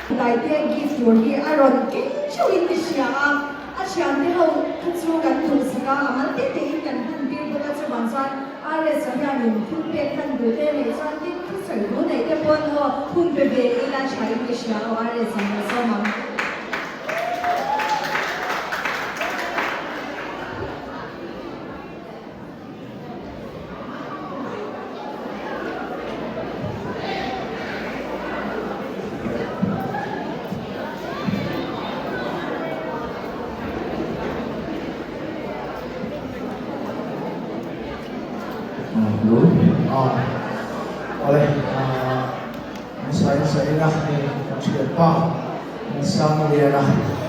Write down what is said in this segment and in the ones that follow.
Taitea gift tur hi a rawn keng theuh in ka hria a, a thiante ho kha chu kan duhsak a, a mal te te in kan hman tir bawk a, chuvang chuan RS-a hianin thil pek hman duh te neih chuan tin thusawi duh neih te pawn aw hun pe ve ila tha in ka hria aw RS-a hmuh sawm ang. Hello awle hmasa in a hei ka thianpa Sangliana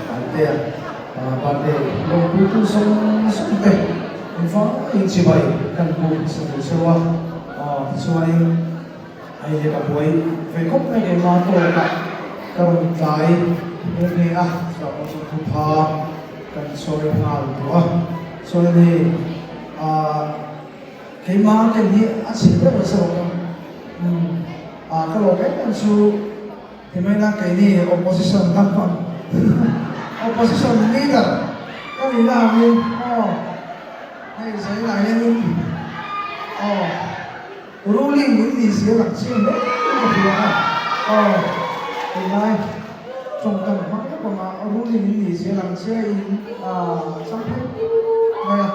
Taitea birthday lawmpui tu zawng zawng te engvangin chibai kan buk sa tur cheu a tichuanin hei hi ka buai ve khawp mai keimah tawkah ka rawn tlai nghe nghe a chhuah pawh chu thupha kan sawi nghal tawh a chuan hei ahh keimah ken hi a chhe deuh a zawk a umm ah ka lawm em em chu Timaina keini opposition lampang opposition leader ka nih na angin aw hei zainah hianin aw ruling in nih zia lang chiang hle in ka hria a aw tunlai tawngkam hmang lawk anga ruling in nih zia lang chiang in ah chang phei put mai a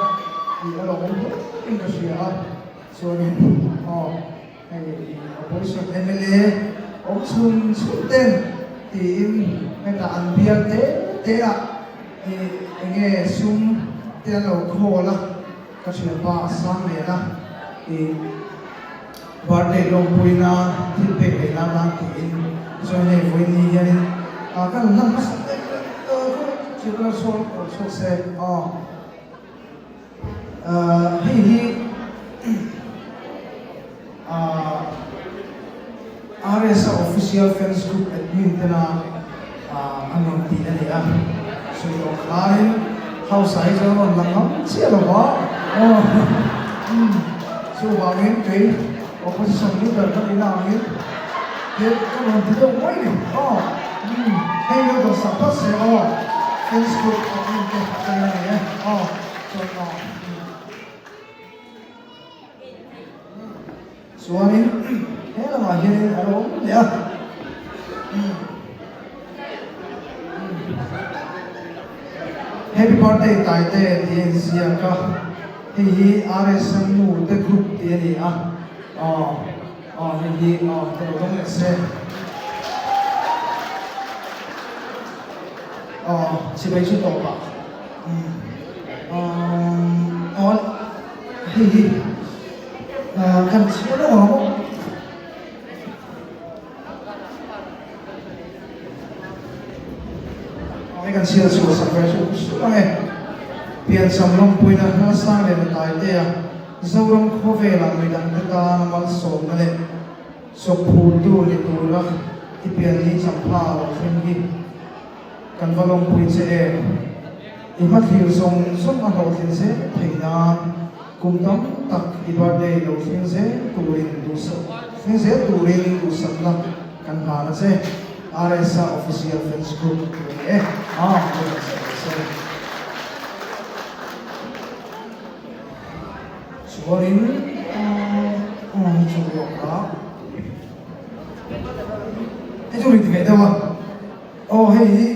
tih a lo awm hle in ka hria a chuanin aw Hei opposition mla awm chhun chhun ten tiin hetah an bial te te a ih enge sum te an lo khawl a ka thianpa a sang nen a ih birthday lawmpui nan thil pek leh nan nan tiin chuan hei vawiin ni hianin ah ka han hlan hmasa deuh deuh thianpa chhuak chhuak se aw. Hei hi RSA Official Fans Group admin tena an rawn tih a ni a, sawi tawh khain House ah hi chuan a rawn lang ngam chiah lo va, chuvangin kei Opposition Leader ka nihna angin ka rawn ti deuh mai ni aw, hei lo dawn sak phawt se aw, Fans Group admin te atangin a ni e aw. Chuanin he lamah hianin a lo awm leh a. Happy birthday Taite tih a inziak a, hei hi RSM nu te group tih a ni a, aw aw hei hi aw ka lo dawng leh se. Aw chibai chu tawpah. Aw hei hi kan chhiar deuh ang maw? Hei kan chhiar chhuah sak ve chu sup ang e. Piancham lawmpuina hla sang leh Mataite a Zoram khawvelah midangte tana malsawmna leh chawkphurtu ni tura i pian hi champha a lo thleng hi. Kan va lawmpui che em? I hmathlir zawng zawng a hlawhtlin zel theih nan kum tam tak i birthday lo thleng zel turin duhsak thleng zel turin duhsakna kan hlan a che. RSa Official Fans Group a ni e. Aa ka duhsak ve che. Chuanin aa hi chu lawk a. Hei chu rit ve deuh a. Aw hei hi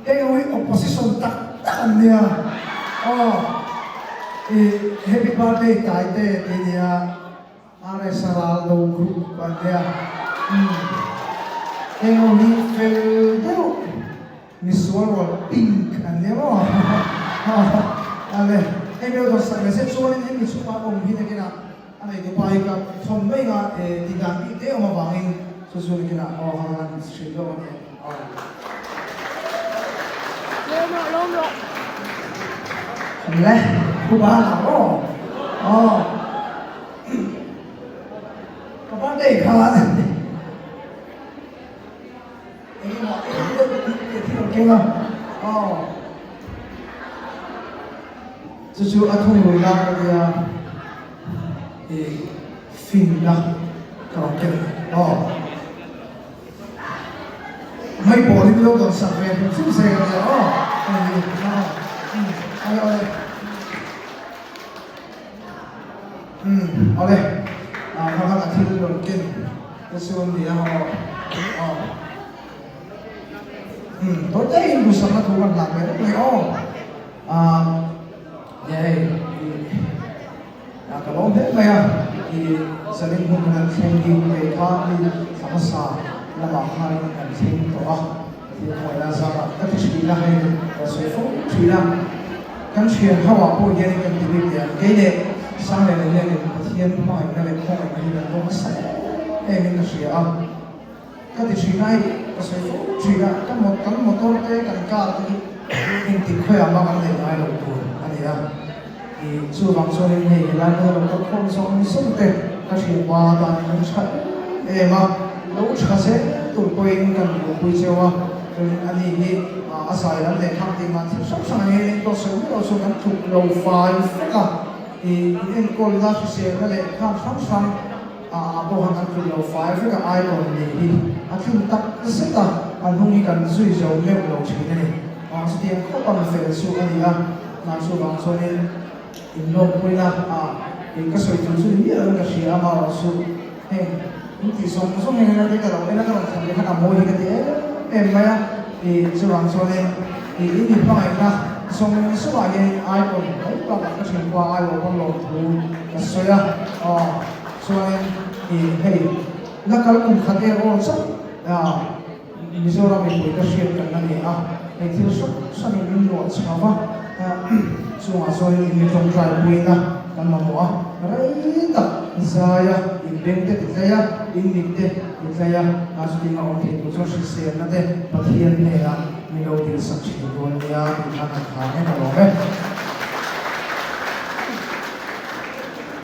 hei ho hi opposition tak tak an nia aw i happy birthday Taite tih nia RS Raldo group an nia umm heng ho hi fel deuh misual rual pink an nia maw ale hei meuh dawr sak leh se chuanin hemi chhungah awm hi nakinah a neitupa hi ka thawn mai nga tih dan bik te awm avangin chu chu nakinah aw ha han hrilh lawk a ni aw. Lawm rawh lawm rawh. Le khuba la aw aw ka birthday khan engemaw eng deuh deuh thil an keng a aw. Chu chu a thungrui lak a nia i finna ka rawn ken aw. Mai pawl hi min lo dawn sak ve hrim hrim se ka nia aw. Hei hi aw. Umm awle awle. Umm awle. Ah kha khan a thil rawn ken te chu an nia aw. Aw. Umm tawh te in duhsakna thu kan hlah ve reng mai aw. Ah nia hei Ka lawm hle mai a, i zalin hun kan thleng hi kei kha mi thla hmasa lamah khanin kan thleng tawh a, Pathian hmuaina zarah ka ti thin a, hei ka sawi fo thin a, kan thian ho ah pawh hian kan ti bik teh ang, kei leh Sangliana hianin Pathian hmangaihna leh khawngaihna hi kan dawng nasa em em in ka hria a, ka ti thin a, hei ka sawi fo thin a, ka kan motor te kan car te hi engtik khawiah mah kan neih ngai lo tur a ni a. I chuvang chuanin hei helai hmuna lo kal khawm zawng zawng te ka hrilhpa dan kan tha em em a, lo tha zel tur pawhin kan luhpui cheu a, chuanin ani hi a zai lam leh khang tih man thil hrang hrang angin engpawh sawi miah lo chuan kan tluk lo fai vek a, i inenkawl-na hriselna leh khang hrang hrang ah pawh khan kan tluk lo fai vek a, icon nih hi a tlin tak zet a, a hnung hi kan zui zo meuh lo thin a ni. Chutiang khawp ang fel chu a ni a. Hna chuvang chuanin inlawmpuina ah eng ka sawi tur chu ni miah lovin ka hria a, amaherawh chu heng in tih zawng zawng hian eng ka lo en a ka rawn thlan leh khan a mawi hi ka ti em em mai a, ih chuvang chuanin ih in inhmangaihna zawng zawngah hianin icon mai bakah ka thianpa aiawh pawn lawmthu ka sawi a, aw chuanin ih hei la kal kum khat em aw chauh ah. Mizoram mipui ka hriat kan la ni a, hei thil hrang hrangin min luah chho va, chungah chuanin in mi tawngtai puina kan mamawh a, rei tak zai a, in beng te ti tlai a, in mit te ti tlai a, chutin a awm thei tur chuan hriselna te Pathian hnenah min lo dilsak thin dawn nia tih khan a tha em a.